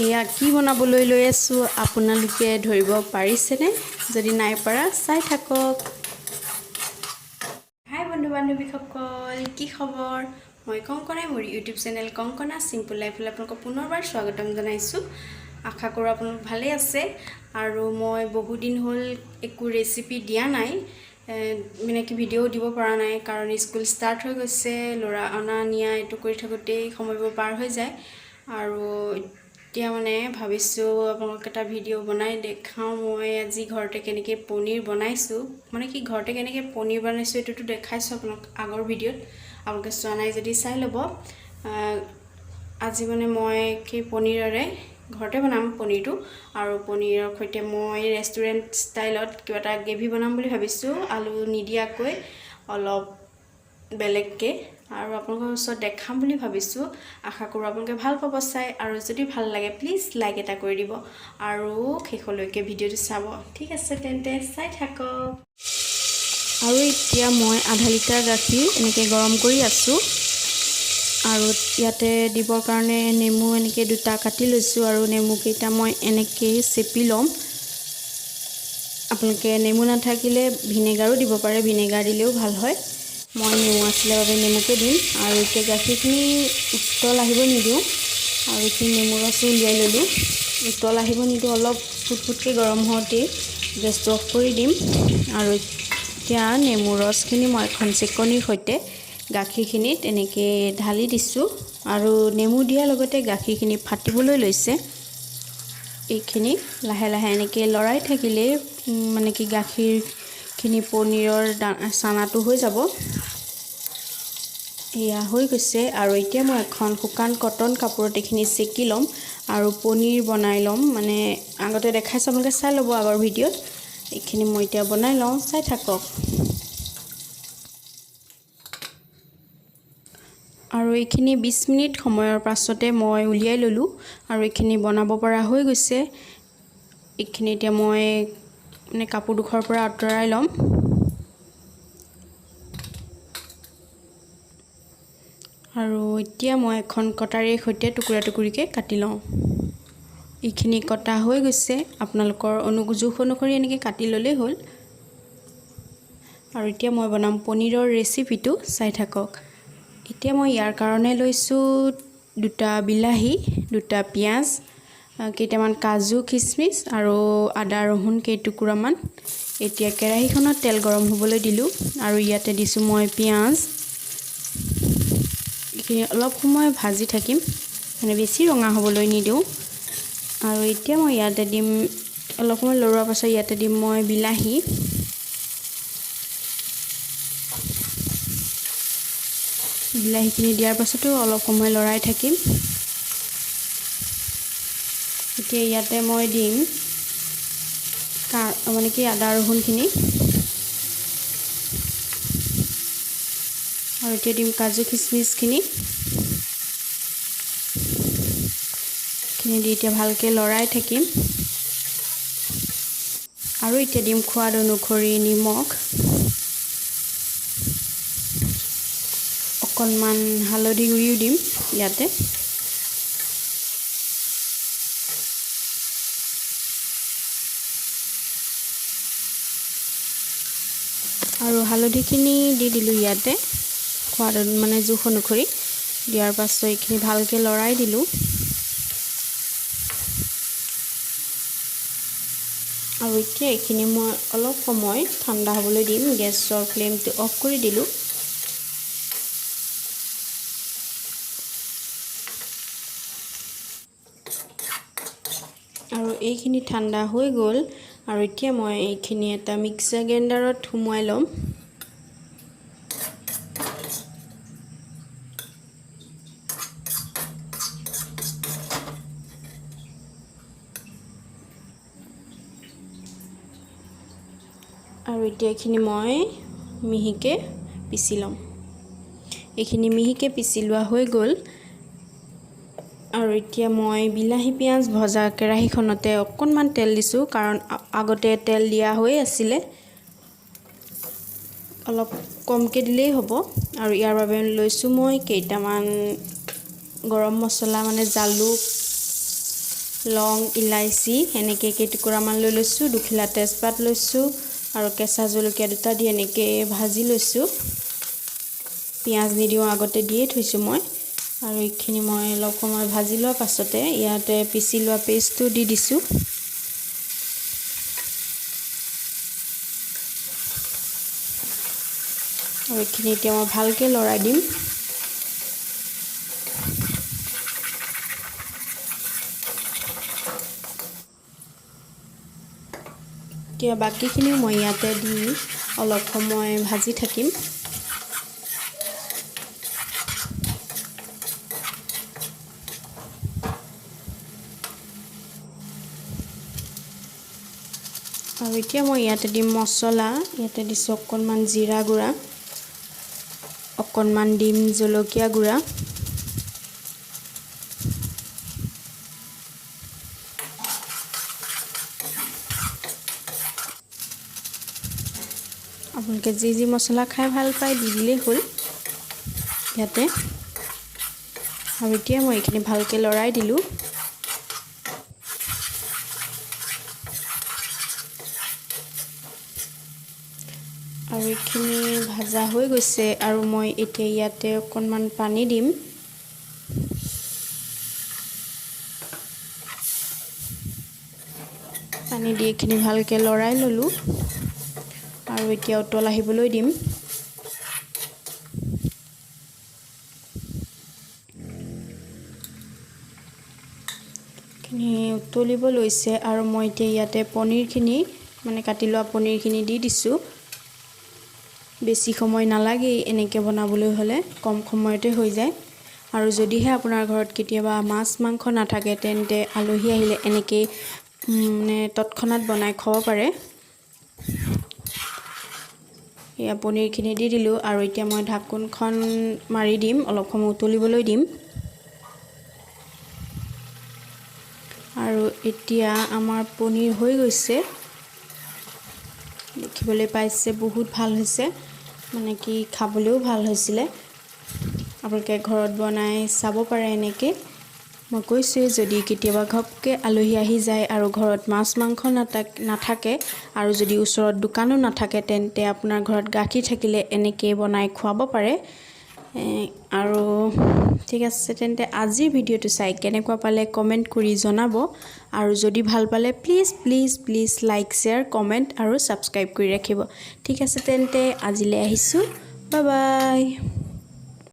এয়া কি বনাবলৈ লৈ আছোঁ আপোনালোকে ধৰিব পাৰিছেনে? যদি নাই পৰা চাই থাকক। হাই বন্ধু বান্ধৱীসকল, কি খবৰ? মই কংকনাই মোৰ ইউটিউব চেনেল কংকনা চিম্পুল লাইফলৈ আপোনালোকক পুনৰবাৰ স্বাগতম জনাইছোঁ। আশা কৰোঁ আপোনালোক ভালেই আছে। আৰু মই বহুদিন হ'ল একো ৰেচিপি দিয়া নাই, মানে কি ভিডিঅ'ও দিব পৰা নাই, কাৰণ স্কুল ষ্টাৰ্ট হৈ গৈছে, ল'ৰা অনা নিয়া এইটো কৰি থাকোঁতেই সময়বোৰ পাৰ হৈ যায়। আৰু এতিয়া মানে ভাবিছোঁ আপোনালোক এটা ভিডিঅ' বনাই দেখাওঁ মই আজি ঘৰতে কেনেকৈ পনীৰ বনাইছোঁ, মানে কি ঘৰতে কেনেকৈ পনীৰ বনাইছোঁ এইটোতো দেখাইছোঁ আপোনালোক আগৰ ভিডিঅ'ত, আপোনালোকে চোৱা নাই যদি চাই ল'ব। আজি মানে মই সেই পনীৰৰে ঘৰতে বনাম পনীৰটো, আৰু পনীৰৰ সৈতে মই ৰেষ্টুৰেণ্ট ষ্টাইলত কিবা এটা গ্ৰেভি বনাম বুলি ভাবিছোঁ, আলু নিদিয়াকৈ অলপ বেলেগকৈ, আৰু আপোনালোকৰ ওচৰত দেখাম বুলি ভাবিছোঁ। আশা কৰোঁ আপোনালোকে ভাল পাব চাই, আৰু যদি ভাল লাগে প্লিজ লাইক এটা কৰি দিব আৰু শেষলৈকে ভিডিঅ'টো চাব। ঠিক আছে, তেন্তে চাই থাকক। আৰু এতিয়া মই আধা লিটাৰ গাখীৰ এনেকৈ গৰম কৰি আছোঁ, আৰু ইয়াতে দিবৰ কাৰণে নেমু এনেকৈ দুটা কাটি লৈছোঁ, আৰু নেমুকেইটা মই এনেকৈয়ে চেপি ল'ম। আপোনালোকে নেমু নাথাকিলে ভিনেগাৰো দিব পাৰে, ভিনেগাৰ দিলেও ভাল হয়। মই নেমু আছিলে বাবে নেমুকে দিম। আৰু এতিয়া গাখীৰখিনি উতল আহিব নিদিওঁ, আৰু এইখিনি নেমু ৰসো উলিয়াই ল'লোঁ। উতল আহিব নিদিওঁ, অলপ ফুটফুটকৈ গৰম হওঁতেই গেছটো অফ কৰি দিম। আৰু এতিয়া নেমু ৰসখিনি মই এখন চেকনিৰ সৈতে গাখীৰখিনিত এনেকৈ ঢালি দিছোঁ, আৰু নেমু দিয়াৰ লগতে গাখীৰখিনি ফাটিবলৈ লৈছে। এইখিনি লাহে লাহে এনেকৈ লৰাই থাকিলেই মানে কি গাখীৰখিনি পনীৰৰ চানাটো হৈ যাব। এয়া হৈ গৈছে। আৰু এতিয়া মই এখন শুকান কটন কাপোৰত এইখিনি চেকি ল'ম আৰু পনীৰ বনাই ল'ম। মানে আগতে দেখাইছোঁ, আপোনালোকে চাই ল'ব আগৰ ভিডিঅ'ত। এইখিনি মই এতিয়া বনাই লওঁ, চাই থাকক। আৰু এইখিনি 20 মিনিট সময়ৰ পাছতে মই উলিয়াই ল'লোঁ, আৰু এইখিনি বনাব পৰা হৈ গৈছে। এইখিনি এতিয়া মই মানে কাপোৰ ডোখৰৰ পৰা আঁতৰাই ল'ম। আৰু এতিয়া মই এখন কটাৰীৰ সৈতে টুকুৰা টুকুৰিকৈ কাটি লওঁ। এইখিনি কটা হৈ গৈছে, আপোনালোকৰ জোখ অনুসৰি এনেকৈ কাটি ল'লেই হ'ল। আৰু এতিয়া মই বনাম পনীৰৰ ৰেচিপিটো, চাই থাকক। এতিয়া মই ইয়াৰ কাৰণে লৈছোঁ দুটা বিলাহী, দুটা পিঁয়াজ, কেইটামান কাজু খিচমিচ আৰু আদা ৰহুন কেইটুকুৰামান। এতিয়া কেৰাহীখনত তেল গৰম হ'বলৈ দিলোঁ, আৰু ইয়াতে দিছোঁ মই পিঁয়াজ। এইখিনি অলপ সময় ভাজি থাকিম, মানে বেছি ৰঙা হ'বলৈ নিদিওঁ। আৰু এতিয়া মই ইয়াতে দিম, অলপ সময় লৰোৱাৰ পাছত ইয়াতে দিম মই বিলাহী। বিলাহীখিনি দিয়াৰ পাছতো অলপ সময় লৰাই থাকিম। এতিয়া ইয়াতে মই দিম মানে কি আদা ৰহুনখিনি, আৰু এতিয়া দিম কাজু খিচমিচখিনি। খিনি দি এতিয়া ভালকৈ লৰাই থাকিম। আৰু এতিয়া দিম সোৱাদ অনুসৰি নিমখ, অকণমান হালধি গুড়িও দিম ইয়াতে। আৰু হালধিখিনি দি দিলোঁ ইয়াতে সোৱাদ মানে জোখ অনুসৰি। দিয়াৰ পাছত এইখিনি ভালকৈ লৰাই দিলোঁ। আৰু এতিয়া এইখিনি মই অলপ সময় ঠাণ্ডা হ'বলৈ দিম। গেছৰ ফ্লেমটো অফ কৰি দিলোঁ। আৰু এইখিনি ঠাণ্ডা হৈ গ'ল। আৰু এতিয়া মই এইখিনি এটা মিক্সাৰ গ্ৰাইণ্ডাৰত সুমুৱাই ল'ম। আৰু এতিয়া এইখিনি মই মিহিকৈ পিচি ল'ম। এইখিনি মিহিকৈ পিচি লোৱা হৈ গ'ল। আৰু এতিয়া মই বিলাহী পিঁয়াজ ভজা কেৰাহীখনতে অকণমান তেল দিছোঁ, কাৰণ আগতে তেল দিয়া হৈ আছিলে, অলপ কমকৈ দিলেই হ'ব। আৰু ইয়াৰ বাবে লৈছোঁ মই কেইটামান গৰম মছলা, মানে জালুক, লং, ইলাচি এনেকৈ কেইটুকুৰামান লৈ লৈছোঁ, দুখিলা তেজপাত লৈছোঁ আৰু কেঁচা জলকীয়া দুটা দি এনেকৈ ভাজি লৈছোঁ। পিঁয়াজ নিদিওঁ, আগতে দিয়ে থৈছোঁ মই। আৰু এইখিনি মই অলপ সময় ভাজি লোৱাৰ পাছতে ইয়াতে পিচি লোৱা পেষ্টটো দি দিছোঁ। আৰু এইখিনি এতিয়া মই ভালকৈ লৰাই দিম। এতিয়া বাকীখিনিও মই ইয়াতে দি অলপ সময় ভাজি থাকিম। আৰু এতিয়া মই ইয়াতে দিম মছলা। ইয়াতে দিছোঁ অকণমান জিৰা গুড়া, অকণমান দিম জলকীয়া গুড়া, আপোনালোকে যি যি মছলা খাই ভাল পায় দি দিলেই হ'ল ইয়াতে। আৰু এতিয়া মই এইখিনি ভালকৈ লৰাই দিলোঁ। আৰু এইখিনি ভাজা হৈ গৈছে। আৰু মই এতিয়া ইয়াতে অকণমান পানী দিম। পানী দি এইখিনি ভালকৈ লৰাই ল'লোঁ। আৰু এতিয়া উতল আহিবলৈ দিম। এইখিনি উতলিব লৈছে। আৰু মই এতিয়া ইয়াতে পনীৰখিনি, মানে কাটি লোৱা পনীৰখিনি দি দিছোঁ। বেছি সময় নালাগেই এনেকৈ বনাবলৈ হ'লে, কম সময়তে হৈ যায়। আৰু যদিহে আপোনাৰ ঘৰত কেতিয়াবা মাছ মাংস নাথাকে, তেন্তে আলহী আহিলে এনেকেই মানে তৎক্ষণাত বনাই খুৱাব পাৰে। এয়া পনীৰখিনি দি দিলোঁ। আৰু এতিয়া মই ঢাকোনখন মাৰি দিম, অলপ সময় উতলিবলৈ দিম। আৰু এতিয়া আমাৰ পনীৰ হৈ গৈছে। দেখিবলৈ পাইছে বহুত ভাল হৈছে, মানে কি খাবলৈও ভাল হৈছিলে। আপোনালোকে ঘৰত বনাই চাব পাৰে এনেকৈ। মই কৈছোঁৱেই, যদি কেতিয়াবা ঘপকৈ আলহী আহি যায় আৰু ঘৰত মাছ মাংস নাথাকে আৰু যদি ওচৰত দোকানো নাথাকে, তেন্তে আপোনাৰ ঘৰত গাখীৰ থাকিলে এনেকৈ বনাই খুৱাব পাৰে। আৰু ঠিক আছে, তেন্তে আজিৰ ভিডিঅ'টো চাই কেনেকুৱা পালে কমেণ্ট কৰি জনাব। আৰু যদি ভাল পালে please please please like, share, comment আৰু ছাবস্ক্ৰাইব কৰি ৰাখিব। ঠিক আছে, তেন্তে আজিলৈ আহিছোঁ। Bye bye.